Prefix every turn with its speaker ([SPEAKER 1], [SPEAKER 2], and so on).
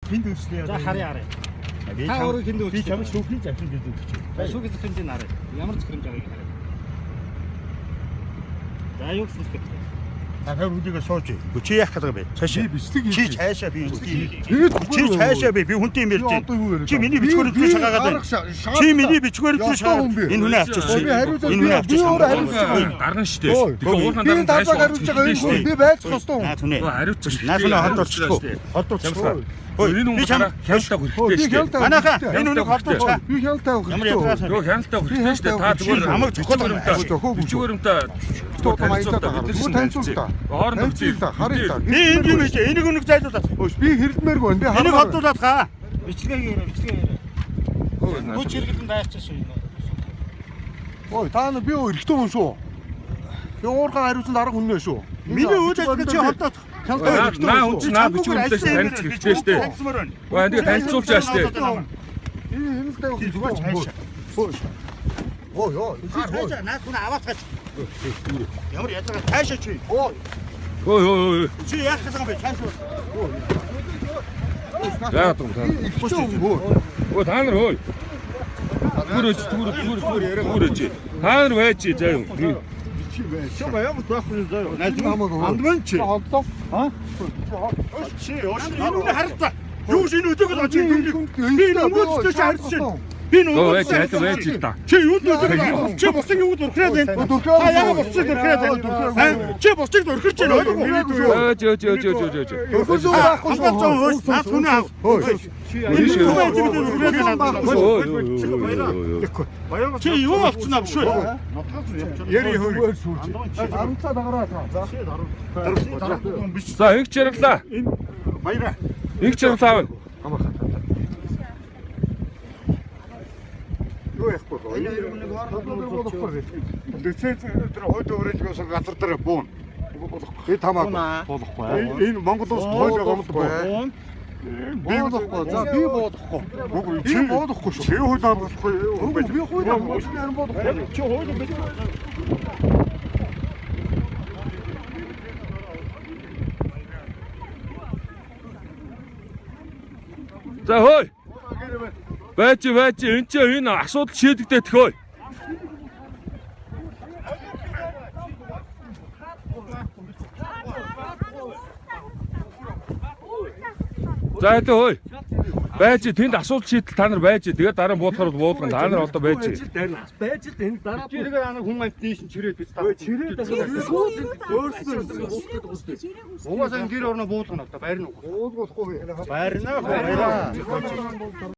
[SPEAKER 1] Тэнд үйлчлээ.
[SPEAKER 2] За харъя харъя.
[SPEAKER 1] Би
[SPEAKER 2] Та
[SPEAKER 1] чам-
[SPEAKER 2] өөрөө тэнд
[SPEAKER 1] Би
[SPEAKER 2] үйлчлээ.
[SPEAKER 1] чамд шүүхийн захирамж үзүүлж байна.
[SPEAKER 2] За шүүхийн захирамжийг харъя. Ямар захирамж байгааг харъя. За юу гэсэн бэ?
[SPEAKER 1] Та хоёр хүнийгээ сууж. Үгүй чи яах гэдэг бэ? Цаашаа.
[SPEAKER 3] Би бичлэг
[SPEAKER 1] Чи
[SPEAKER 3] хийж.
[SPEAKER 1] цаашаа би бичлэг.
[SPEAKER 3] Тэгээд
[SPEAKER 1] Чи цаашаа би хүнтэй юм ярьж
[SPEAKER 3] Би
[SPEAKER 1] байна.
[SPEAKER 3] одоо юу яриад
[SPEAKER 1] Чи
[SPEAKER 3] байгаа?
[SPEAKER 1] миний бичгээр
[SPEAKER 3] Би-
[SPEAKER 1] үзүү
[SPEAKER 3] би
[SPEAKER 1] шагаагаад байна.
[SPEAKER 3] арга
[SPEAKER 1] Чи миний бичгээр үзүү
[SPEAKER 3] Ёстой
[SPEAKER 1] шагаад.
[SPEAKER 3] хүн би.
[SPEAKER 1] Энэ хүнээ авчирч.
[SPEAKER 3] Би хариуцаад
[SPEAKER 1] Энэ хүнээ
[SPEAKER 3] би өөрөө
[SPEAKER 1] авчирч.
[SPEAKER 3] хариуцж
[SPEAKER 4] Дарна шүү дээ.
[SPEAKER 3] Ой,
[SPEAKER 4] Тэгэхээр уурхаан
[SPEAKER 3] Би
[SPEAKER 4] дарна
[SPEAKER 3] талбайг хариуцж байгаа энэ хүн би байлцах ёстой хүн.
[SPEAKER 1] Наа түнэ.
[SPEAKER 4] Хариуцж.
[SPEAKER 1] Наа түнэ холдуулчихгүй. Холдуулчихгүй. Ой,
[SPEAKER 4] Энэ
[SPEAKER 1] би
[SPEAKER 4] хүн
[SPEAKER 1] чам
[SPEAKER 4] хяналтаа
[SPEAKER 3] Ой,
[SPEAKER 4] хэрэгтэй
[SPEAKER 3] би
[SPEAKER 4] шүү дээ.
[SPEAKER 3] хяналтаа
[SPEAKER 1] Манайхаа
[SPEAKER 3] хэрэгтэй.
[SPEAKER 1] энэ хүнийг холдуулчих.
[SPEAKER 3] Би хяналтаа
[SPEAKER 1] Ямар
[SPEAKER 3] хэрэгтэй.
[SPEAKER 1] ядраас
[SPEAKER 4] Йоо хяналтаа хэрэгтэй шүү дээ. Та
[SPEAKER 1] Чи
[SPEAKER 4] зүгээр
[SPEAKER 1] намайг зохиод байгаа юм.
[SPEAKER 3] Зохиогүй.
[SPEAKER 4] Бичгүүрэмтэй
[SPEAKER 3] Одоо маягтай гарах. Зүгээр танилцуул та.
[SPEAKER 4] Хооронд
[SPEAKER 3] Танилцуул та. Харъя та.
[SPEAKER 1] Би энд юм хийж энийг үнэг зайлуулаад.
[SPEAKER 3] Өөш би хэрэлмээргүй байна. Би
[SPEAKER 1] Энийг
[SPEAKER 3] хармаар.
[SPEAKER 1] холдуулаад хаа.
[SPEAKER 2] Бичлэгээ хийрэ, бичлэгээ хийрэ. Хүч хэрэглэн дайрч шүү энэ.
[SPEAKER 3] Ой, та нар би өөр эрэгтэй хүн шүү. Би уурхаа хариуцсан дарга хүн нэ шүү.
[SPEAKER 1] Миний үйл ажиллагаа чи холдоод.
[SPEAKER 3] Хяналтаа хэрэгтэй
[SPEAKER 4] Наа
[SPEAKER 3] хүн
[SPEAKER 4] хүн
[SPEAKER 3] шүү.
[SPEAKER 4] чи наа бичгүүрэмтэй танилцах хэрэгтэй шүү дээ.
[SPEAKER 1] Танилцмаар байна.
[SPEAKER 4] Гоо энэ танилцуулж яаш дээ.
[SPEAKER 3] Энэ хяналтаа
[SPEAKER 1] Чи зүгээр цаашаа.
[SPEAKER 3] Өөш. Ой, ой.
[SPEAKER 1] Чи цаашаа наас хүнээ аваад гач. Ямар ядгаа цаашаа чи.
[SPEAKER 3] Ой.
[SPEAKER 4] Ой ой ой.
[SPEAKER 1] Чи яах гэдэг юм бэ? Цаашаа.
[SPEAKER 4] Яагаад юм та?
[SPEAKER 3] Эрэгтэй хүн хөө.
[SPEAKER 4] Өө та нар хөөе. Зүгээр өч зүгээр зүгээр зүгээр зүгээр өч. Та нар байж заа юу.
[SPEAKER 1] Чи баян байхгүй заа. Наас
[SPEAKER 3] Хамаагүй.
[SPEAKER 1] Андман чи.
[SPEAKER 3] Холдоо.
[SPEAKER 1] А? Чи энэ үнэ харалта. Юу ч энэ өдөөгөл очиж би энэ өмгөөдөлтөй чи харьцаж байна. Би энэ
[SPEAKER 4] Өө байж
[SPEAKER 1] өмгөөдөлтөй
[SPEAKER 4] аль байж л та.
[SPEAKER 1] Чи юунд өдөөгөл чи бусдыг юунд өрхрээд байна? Та яагаад бусдыг өрхрээд байна? Чи бусдыг өрхөрч байна ойлгоо.
[SPEAKER 4] Өөж өөж өөж өөж өөж.
[SPEAKER 3] Өрхөсөн байхгүй шүү.
[SPEAKER 1] Хамгаалцсан хөөс наас хүнээ ав.
[SPEAKER 4] Ийш
[SPEAKER 1] Энэ түмэн бид өрхрээд байна.
[SPEAKER 4] Ой ой ой.
[SPEAKER 1] Чи юу болцсон аа биш үү?
[SPEAKER 3] Яри хөр. Харамцаа дагараа та. За.
[SPEAKER 4] За их чаргалаа.
[SPEAKER 1] Баяраа.
[SPEAKER 4] Их чаргалаа аав.
[SPEAKER 3] Юу яахгүй вэ? Болохгүй.
[SPEAKER 5] Лиценз тэр хойд өрөөлгөөс газар дээр буун.
[SPEAKER 3] Би тамаагүй.
[SPEAKER 1] Болохгүй.
[SPEAKER 5] Энэ Монгол улс хойд байгаа юм буун.
[SPEAKER 3] Би болохгүй. За би буудахгүй.
[SPEAKER 5] Үгүй
[SPEAKER 3] Би буудахгүй шүү.
[SPEAKER 5] Чи хууль хамгаалахгүй.
[SPEAKER 3] Үгүй би хууль хамгаалахгүй. Би харин буудахгүй.
[SPEAKER 1] Чи хууль бид
[SPEAKER 4] За хөөе. Байж байж энэ чи энэ асуудал шийдэгдэх хөөе. За хэлээ хөөе. Байж тэнд асуудал шийдэл та нар байж. Тэгээд дараа нь буудахаар бол буулгана. Та нар одоо байж.
[SPEAKER 2] Байж л энэ дараа
[SPEAKER 1] чи тэгээд анаг хүн амт тийш нь чирээд бид та.
[SPEAKER 2] чирээд
[SPEAKER 1] Угаасаа энэ гэр орноо буулгана одоо байрна уу?
[SPEAKER 3] Буудахгүй.
[SPEAKER 1] Байрна. Байрна.